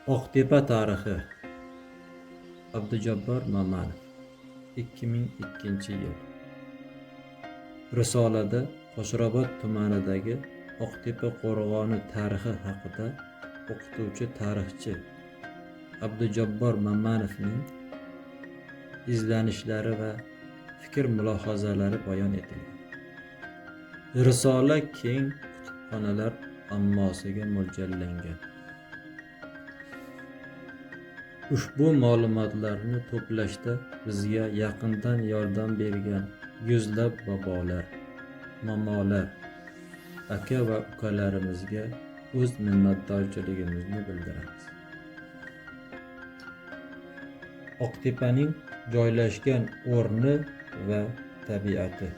Oqtepa tarixi. Abdujabbor Mamanov, 2002-yil. Risolada Qo'shrabot tumanidagi Oqtepa qo'rg'oni tarixi haqida o'qituvchi tarixchi Abdujabbor Mamanovning izlanishlari va fikr mulohazalari bayon etilgan. Risola keng kutubxonalar ommasiga mo'ljallangan. Ushbu ma'lumotlarni to'plashda bizga yaqindan yordam bergan yuzlab bobolar, momolar, aka va ukalarimizga o'z minnatdorchiligimizni bildiramiz. Oqtepaning joylashgan o'rni va tabiati.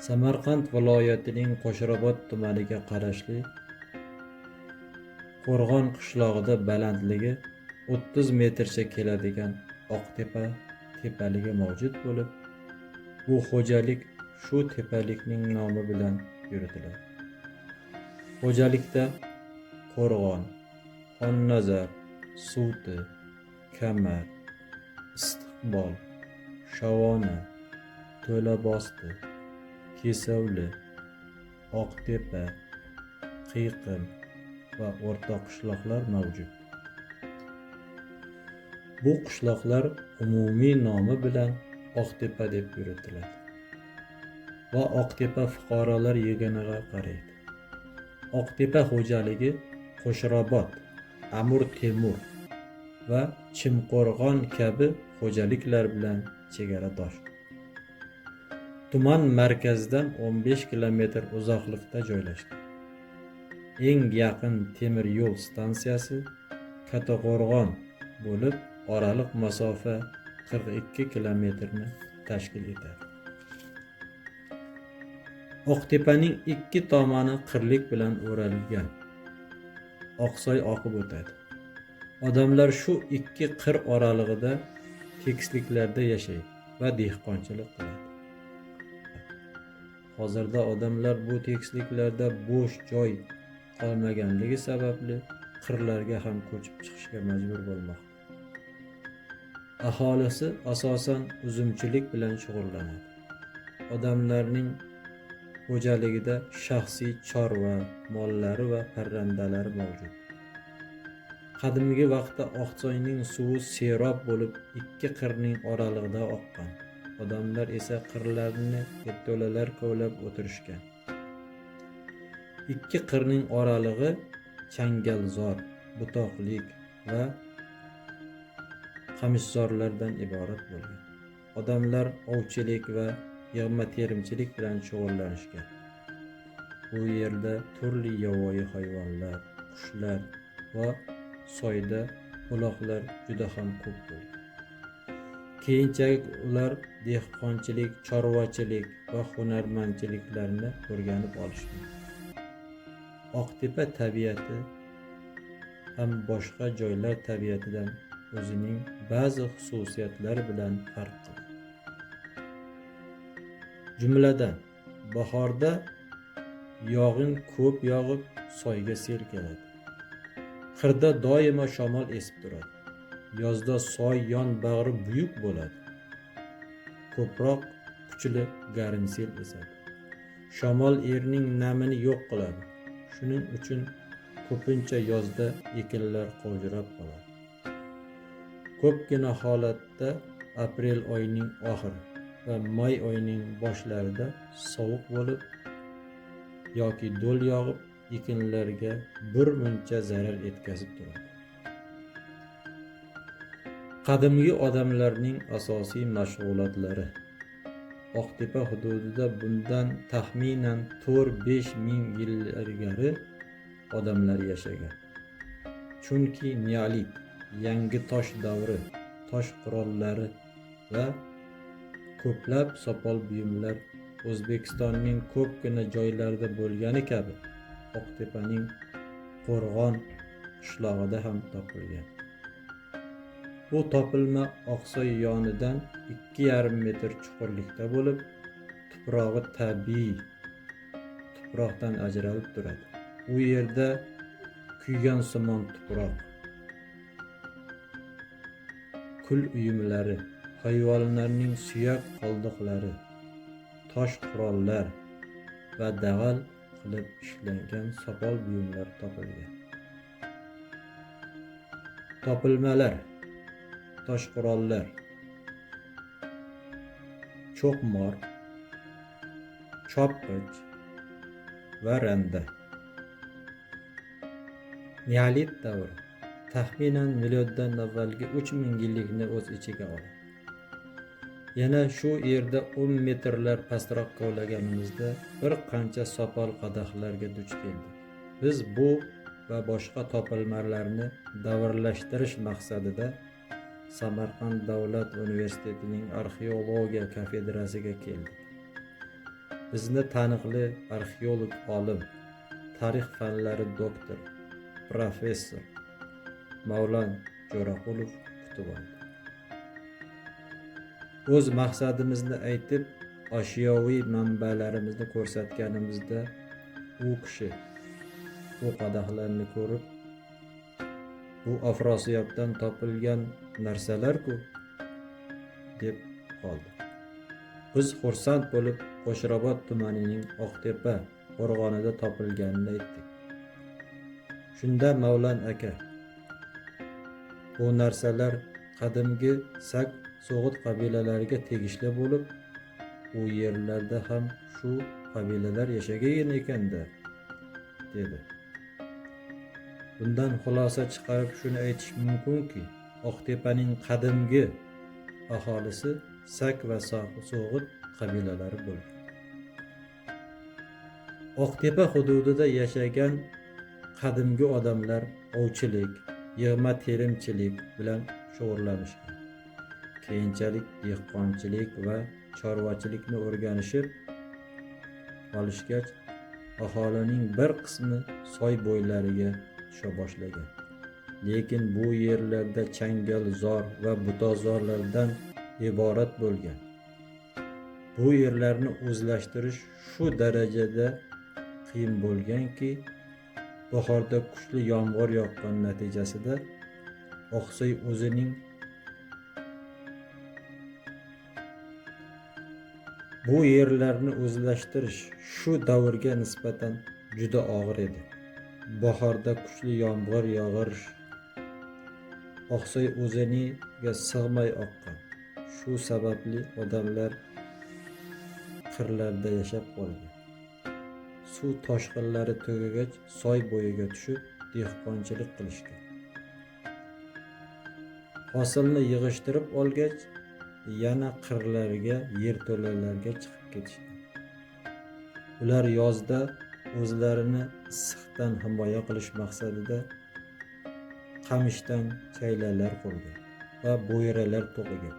Samarqand viloyatining Qo'shrabot tumaniga qarashli Qo'rg'on qishlog'ida balandligi 30 metrcha keladigan Oqtepa tepaligi mavjud bo'lib, bu xo'jalik shu tepalikning nomi bilan yuritiladi. Xo'jalikda Qo'rg'on, Xonnazar, Suvti, Kamar, Istiqbol, Shavona, To'labosti, Kesovli, Oqtepa, Qiyqim va o'rta qishloqlar mavjud. Bu qishloqlar umumiy nomi bilan Oqtepa deb yuritiladi va Oqtepa fuqarolar yig'iniga qaraydi. Oqtepa xo'jaligi Qo'shrabot, Amir Temur va Chimqo'rg'on kabi xo'jaliklar bilan chegaradosh. Tuman markazidan 15 kilometr uzoqlikda joylashgan. Eng yaqin temir yo'l stansiyasi Kattaqo'rg'on bo'lib, oraliq masofa 42 kilometrni tashkil etadi. Oqtepaning ikki tomoni qirlik bilan o'ralgan. Oqsoy oqib o'tadi. Odamlar shu ikki qir oralig'ida tekisliklarda yashaydi va dehqonchilik qiladi. Hozirda odamlar bu tekisliklarda bo'sh joy qolmaganligi sababli qirlarga ham ko'chib chiqishga majbur bo'lmoqda. Aholisi asosan uzumchilik bilan shug'ullanadi. Odamlarning xo'jaligida shaxsiy chorva mollari va parrandalari mavjud. Qadimgi vaqtda Oqsoyning suvi serob bo'lib, ikki qirning oralig'ida oqqan. Odamlar esa qirlarni yerto'lalar kovlab o'tirishgan. Ikki qirning oralig'i changalzor, butoqlik va qamishzorlardan iborat bo'lgan. Odamlar ovchilik va yig'ma terimchilik bilan shug'ullanishgan. Bu yerda turli yovvoyi hayvonlar, qushlar va soyda buloqlar juda ham ko'p bo'lgan. Keyinchalik ular dehqonchilik, chorvachilik va hunarmandchiliklarni o'rganib olishgan. Oqtepa tabiati ham boshqa joylar tabiatidan o'zining ba'zi xususiyatlari bilan farq qiladi. Jumladan, bahorda yog'in ko'p yog'ib, soyga sel keladi. Qirda doimo shamol esib turadi. Yozda soy yon bag'ri buyuk bo'ladi. Ko'proq kuchli garmsel esadi. Shamol yerning namini yo'q qiladi. Shuning uchun ko'pincha yozda ekinlar qovjirab qoladi. Ko'pgina holatda aprel oyining oxiri va may oyining boshlarida sovuq bo'lib yoki do'l yog'ib, ekinlarga bir muncha zarar yetkazib turadi. Qadimgi odamlarning asosiy mashg'ulotlari. Oqtepa hududida bundan taxminan 4-5 ming yil ilgari odamlar yashagan. Chunki neolit, yangi tosh davri, tosh qurollari va ko'plab sopol buyumlar O'zbekistonning ko'pgina joylarida bo'lgani kabi Oqtepaning Qo'rg'on qishlog'ida ham topilgan. Bu topilma Oqsoy yonidan 2,5 metr chuqurlikda bo'lib, tuprog'i tabiiy tuproqdan ajralib turadi. U yerda Kuygansimon tuproq, kul uyumlari, hayvonlarning suyak qoldiqlari, tosh qurollar va dag'al qilib ishlangan sopol buyumlar topilgan. Topilmalar: tosh qurollar, cho'qmor, chopqich va randa. Neolit davri taxminan miloddan avvalgi 3000 yillikni o'z ichiga oladi. Yana shu yerda 10 metrlar pastroq kovlaganimizda bir qancha sopol qadahlarga duch keldik. Biz bu va boshqa topilmalarni davrlashtirish maqsadida Samarqand davlat universitetining arxeologiya kafedrasiga keldik. Bizni taniqli arxeolog olim, tarix fanlari doktori, professor Mavlon Jo'raqulov kutib oldi. O'z maqsadimizni aytib, ashyoviy manbalarimizni ko'rsatganimizda u kishi bu qadahlarni ko'rib, "Bu Afrosiyobdan topilgan narsalar-ku", deb qoldi. Biz xursand bo'lib, Qo'shrabot tumanining Oqtepa qo'rg'onida topilganini aytdik. Shunda Mavlon aka: "Bu narsalar qadimgi sak, so'g'it qabilalariga tegishli bo'lib, u yerlarda ham shu qabilalar yashagan ekan-da", dedi. Bundan xulosa chiqarib shuni aytish mumkinki, Oqtepaning qadimgi aholisi sak va so'g'it qabilalari bo'lgan. Oqtepa hududida yashagan qadimgi odamlar ovchilik, yig'ma terimchilik bilan shug'ullanishgan. Keyinchalik dehqonchilik va chorvachilikni o'rganishib olishgach, aholining bir qismi soy bo'ylariga tusha boshlagan. Lekin bu yerlarda changalzor va butazorlardan iborat bo'lgan. Bu yerlarni o'zlashtirish shu darajada qiyin bo'lganki, bahorda kuchli yomg'ir yoqqani natijasida Oqsoy o'zining Bu yerlarni o'zlashtirish shu davrga nisbatan juda og'ir edi. Bahorda kuchli yomg'ir yog'ish Oqsoy o'zaniga sig'may oqqan. Shu sababli odamlar qirlarda yashab qolgan. Suv toshqinlari tugagach, soy bo'yiga tushib, dehqonchilik qilishgan. Hosilni yig'ishtirib olgach, yana qirlarga, yerto'lalarga chiqib ketishgan. Ular yozda o'zlarini issiqdan himoya qilish maqsadida qamishdan chaylalar qurgan va bo'yralar to'qigan.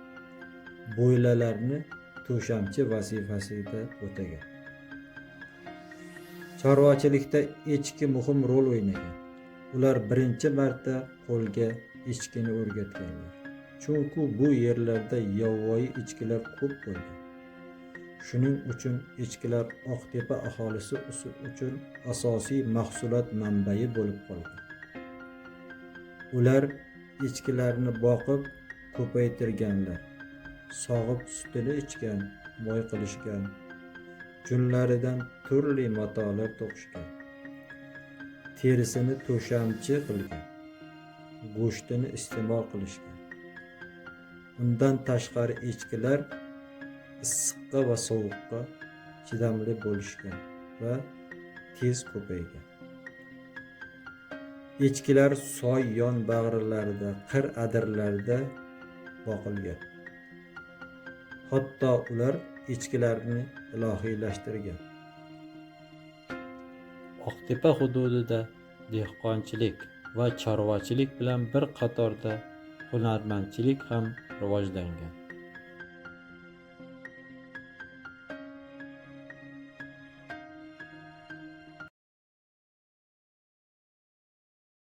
Bo'ylalarni to'shamchi vazifasida o'tagan. Chorvachilikda echki muhim rol o'ynagan. Ular birinchi marta qo'lga echkini o'rgatganlar. Chunki bu yerlarda yovvoyi echkilar ko'p bo'lgan. Shuning uchun echkilar Oqtepa aholisi uchun asosiy mahsulot manbai bo'lib qolgan. Ular echkilarni boqib ko'paytirganlar. Sog'ib sutini ichgan, moy qilishgan. Junlaridan turli matolar to'qishgan. Terisini to'shamchi qilgan. Go'shtini iste'mol qilishgan. Undan tashqari echkilar issiqqa va sovuqqa chidamli bo'lishgan va tez ko'paygan. Echkilar soy yon bag'rilarida, qir adirlarda boqilgan. Hatto ular echkilarni ilohiylashtirgan. Oqtepa hududida dehqonchilik va chorvachilik bilan bir qatorda hunarmandchilik ham rivojlangan.